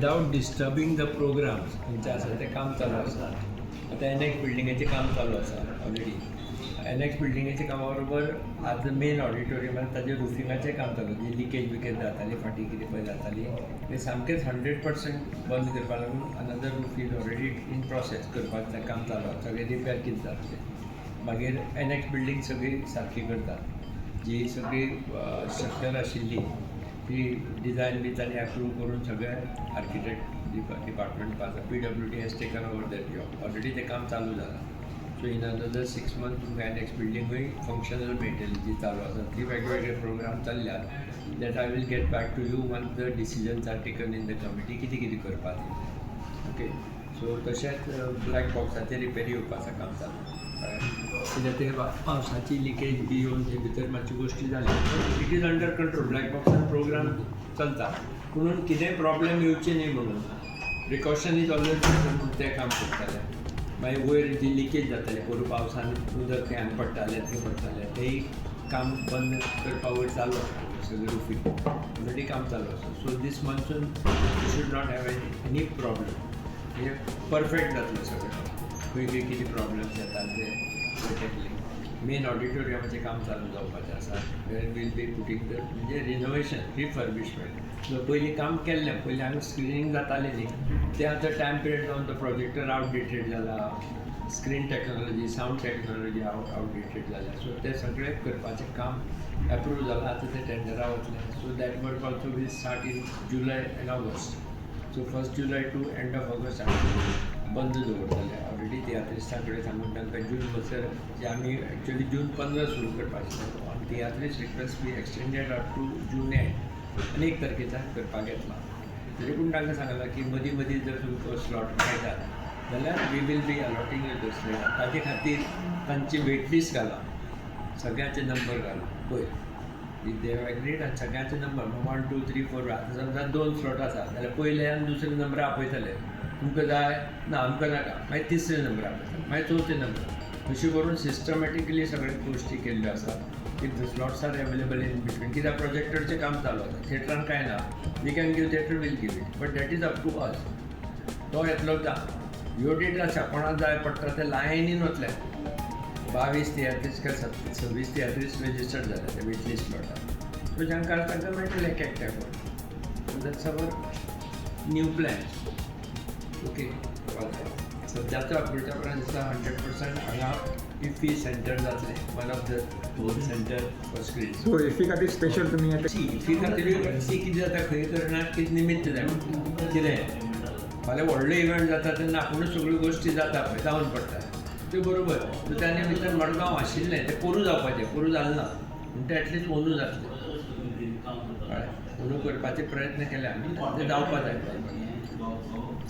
Without disturbing the programs खंयचे आसा तें काम चालू आसा. आतां एनएक्स बिल्डिंगेचें काम चालू आसा ऑलरेडी. एनएक्स बिल्डिंगेच्या कामा बरोबर आज मेन ऑडिटोरियमान ताजें रुफिंगाचें काम चालू. जी लिकेज बिकेज जाताली फाटीं, कितें पळय जाताली, तें सामकेंच 100% बंद करपा लागून another roof is already in process. करपाचें काम चालू आसा. सगळें रिपेर कितें जातलें, मागीर एनएक्स बिल्डींग सगळी सारकी करतात. जी सगळी स्ट्रक्चर आशिल्ली ती डिझायन बी तांणी अप्रूव करून सगळे आर्किटेक्ट डिपार्टमेंट आसा, PWD has taken over that job already. तें काम चालू जालां. So in another 6 month तुमकां एनएक्स बिल्डिंगूय फंक्शनल मेळटली. जी चालू आसा ती वेगवेगळे प्रोग्राम चल्ल्यात. That I will get back to you once the decisions are taken in the committee, कितें कितें करपाक तें. ओके, सो तशेंच ब्लॅक बॉक्साचेर रिपेरी येवपाचें काम चालू, कळ्ळें? कित्याक ते पावसाची लिकेज बी येवन थंय भितर मातशी गोश्टी जाली. It is under control. Black बॉक्सान प्रोग्राम चलता, पुणून कितेंय प्रॉब्लेम येवचे न्ही म्हणून प्रिकॉशन is always म्हणून तें काम करताले. मागीर वयर जी लिकेज जाताली, पोरूं पावसान उदक खंय हांगा पडटालें, थंय पडटालें, तेंय काम बंद करपा वयर चालू आसा. सगळें रुफींग ऑलरेडी काम चालू आसा. So this monsoon you should not have any problem. म्हणजे परफेक्ट जातलें सगळें. खंय खंय कितें प्रॉब्लम्स येतात ते टॅकलिंग. मेन ऑडिटोरियमाचें काम चालू जावपाचें आसा, where we'll be putting the म्हणजे रिनोवेशन, रिफर्बिशमेंट. पयलीं काम केल्लें, पयलीं हांगा स्क्रिनींग जातालें न्ही, तें आतां टायम पिरियड जावन तो प्रोजेक्टर आवटडेटेड जाला, screen technology, sound technology outdated जाल्या. सो तें सगळें करपाचें काम एप्रूव जालां. आतां तें टेंडरा वतलें. So that work also will start in July and August. So first July to end of August आमी बंद दवरतले. ऑलरेडी तियात्रिस्तां कडेन सांगून तांकां जून म्हणसर, जे आमी एक्चुअली जून 15 सुरू करपाचें आशिल्लें, on tiatrist request we extended up to June end. आनी 1 तारखेच्यान करपाक येतला. तरी पूण तांकां सांगलां की मदीं मदीं जर तुमकां स्लॉट मेळटात जाल्यार we will be allotting you the slot. ताजे खातीर तांची वेटलिस्ट घाला, सगळ्यांचे नंबर घाला पयर. If they have agreed आनी सगळ्यांचे number one, two, three, four. आतां समजा दोन स्लॉट आसा जाल्यार पयले आनी दुसरे नंबर आपयतले. तुमकां जाय ना, आमकां नाका. मागीर तिसरे नंबर आपयतले, मागीर चवथे नंबर. अशें करून सिस्टमॅटिकली सगळे गोश्टी केल्ल्यो आसा. If the slots are available in between, कित्याक प्रोजेक्टरचें काम चालू आसा, थिएटरान कांय ना. We can give theatre, we'll give it, but that is up to us. तो येतलो. ह्यो डेट आसा, कोणाक जाय पडटा ते लायनीन वतले. 22 तियात्रीस काय 26 तियात्रीस रजिस्टर्ड जाले ते वेटलिस्ट स्लॉटार. सो जांकां आसा तांकां मेळटलें एक एकट्याक. So that's our new plan. Okay, सद्याचो अपडेटा प्रमाण दिसता, 100% हांगा इफ्फी सेंटर जातलें, one of the center for screen. So IFFI खातीर स्पेशल तुमी आतां इफ्फी खातीर सी कितें जाता, खंय करणाक कितें निमित्त जाय पडटा. कितें फाल्यां व्हडलो इव्हेंट जाता तेन्ना आपुणूच सगळ्यो गोश्टी जाता पळय, जावन पडटा त्यो, बरोबर. सो त्या निमित्तान मडगांव आशिल्लें तें पोरूं जावपाचें, पोरूं जालें ना म्हण तें एटलिस्ट अंदू जातलें, कळ्ळें? अंदू करपाचे प्रयत्न केले आमी, ते जावपा जाय.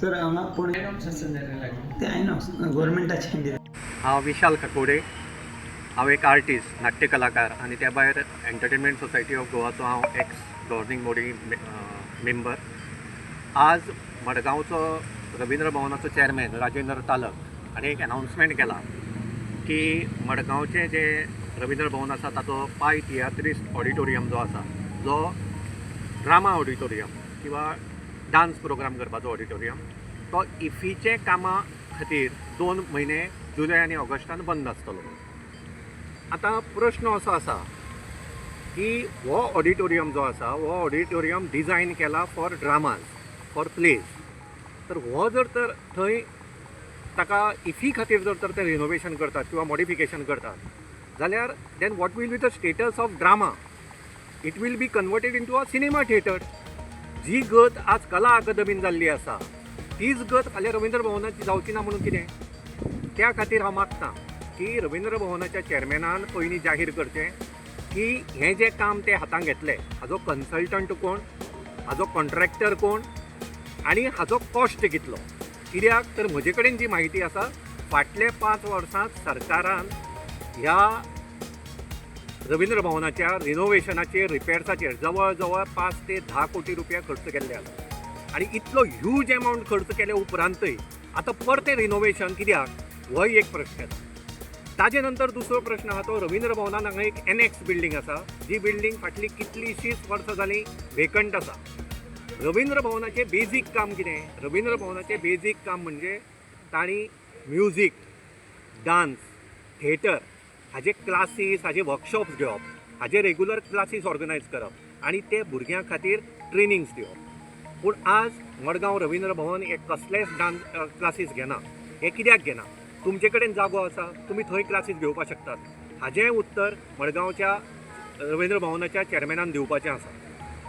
सर, हांगा पूण आयनॉक्स आसा न्ही लागीं. ते आयनॉक्स गव्हर्मेंटाचें. हांव विशाल काकोडे. हांव एक आर्टिस्ट, नाट्य कलाकार आनी त्या भायर एंटरटेनमेंट सोसायटी ऑफ गोवाचो हांव एक्स गव्हर्नींग बॉडी मेंबर. आज मडगांवचो रविंद्र भवनाचो चॅरमॅन राजेंद्र तालक हाणें एक अनावन्समेंट केला की मडगांवचें जें रविंद्र भवन आसा, ताचो पाय तियात्रिस्ट ऑडिटोरियम जो आसा, जो ड्रामा ऑडिटोरियम किंवा डान्स प्रोग्राम करपाचो ऑडिटोरियम, तो इफीचे कामा खातीर 2 म्हयने जुलय आनी ऑगस्टान बंद आसतलो. आतां प्रश्न असो आसा की हो ऑडिटोरियम जो आसा, हो ऑडिटोरियम डिजायन केला फॉर ड्रामाज, फॉर प्लेज. तर हो जर तर थंय ताका इफी खातीर जर तर ते रिनोवेशन करतात किंवा मॉडिफिकेशन करतात जाल्यार then what will be the status of drama? It will be converted into a cinema theatre. जी गत आज कला अकादमीन जाल्ली आसा, तीच गत फाल्यां रविंद्र भवनाची जावची ना म्हणून कितें? त्या खातीर हांव मागता की रविंद्र भवनाच्या चॅरमॅनान पयलीं जाहीर करचें की हें जें काम ते हातांत घेतलें, हाजो कन्सल्टंट कोण, हाजो कॉन्ट्रॅक्टर कोण आनी हाजो कॉस्ट कितलो. कित्याक तर म्हजे कडेन जी म्हायती आसा, फाटल्या 5 वर्सांत सरकारान ह्या रविंद्र भवनाच्या रिनोवेशनाचेर, रिपेर्साचेर जवळ जवळ 5 ते 10 कोटी रुपया खर्च केल्ले आसा. आनी इतलो ह्यूज एमावंट खर्च केले उपरांतय आतां परतें रिनोवेशन कित्याक, होय एक प्रश्न येता. ताजे नंतर दुसरो प्रश्न आहा तो रविंद्र भवनान हांगा एक एनएक्स बिल्डींग आसा, जी बिल्डींग फाटलीं कितलींशींच वर्सां जालीं वेकंट आसा. रवींद्र भवनाचें बेजीक काम कितें? रवींद्र भवनाचें बेजीक काम म्हणजे तांणी म्युजीक, डान्स, थिएटर हाजे क्लासीस, हाजे वर्कशॉप्स घेवप, हाजे रेगुलर क्लासीस ऑर्गनायज करप आनी ते भुरग्यां खातीर ट्रेनिंग्स दिवप. पूण आज मडगांव रवींद्र भवन हे कसलेच डान्स क्लासीस घेना. हे कित्याक घेना? तुमचे कडेन जागो आसा, तुमी थंय क्लासीस घेवपाक शकतात. हाजें उत्तर मडगांवच्या रवींद्र भवनाच्या चॅरमॅनान दिवपाचें आसा.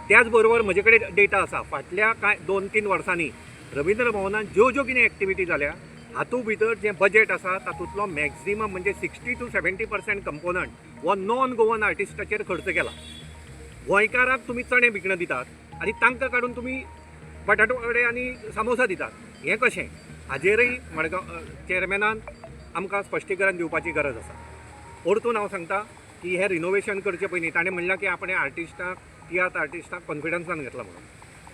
त्याच बरोबर म्हजे कडेन डेटा आसा, फाटल्या कांय 2-3 वर्सांनी रवींद्र भवनान ज्यो ज्यो कितें एक्टिविटी जाल्या, हातूंत भितर जें बजेट आसा तातूंतलो मॅक्झिमम म्हणजे 60 to 70% component हो नॉन गोवन आर्टिस्टाचेर खर्च केला. गोंयकाराक तुमी चणे भिकणां दितात आनी तांकां काडून तुमी बटाटो वडे आनी सामोसा दितात, हें कशें? हाजेरय मडगांव चेअरमॅनान आमकां स्पश्टीकरण दिवपाची गरज आसा. परतून हांव सांगता की हें रिनोवेशन करचे पयलीं ताणें म्हणलां की आपणें आर्टिस्टाक, तियात्र आर्टिस्टाक कॉन्फिडन्सान घेतला म्हणून.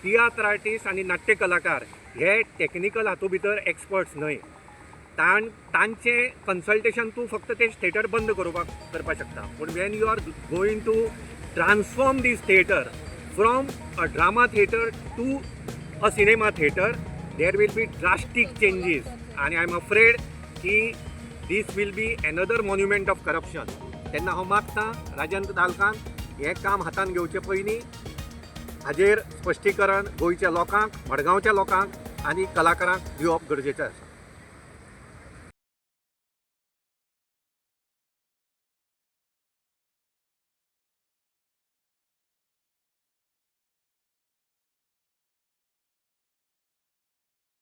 तियात्र आर्टिस्ट आनी नाट्य कलाकार हे टॅक्निकल हातूंत भितर एक्सपर्ट्स न्हय. तांचें कन्सल्टेशन तूं फक्त तें थिएटर बंद करपाक करपाक शकता, पूण when you are going to transform this theatre from a drama theatre to a cinema theatre, there will be drastic changes आनी I am afraid की this will be another monument of corruption. तेन्ना हांव मागतां, राजन दालकान हें काम हातान घेवचे पयलीं हाजेर स्पश्टीकरण गोंयच्या लोकांक, मडगांवच्या लोकांक आनी कलाकारांक दिवप गरजेचें आसा.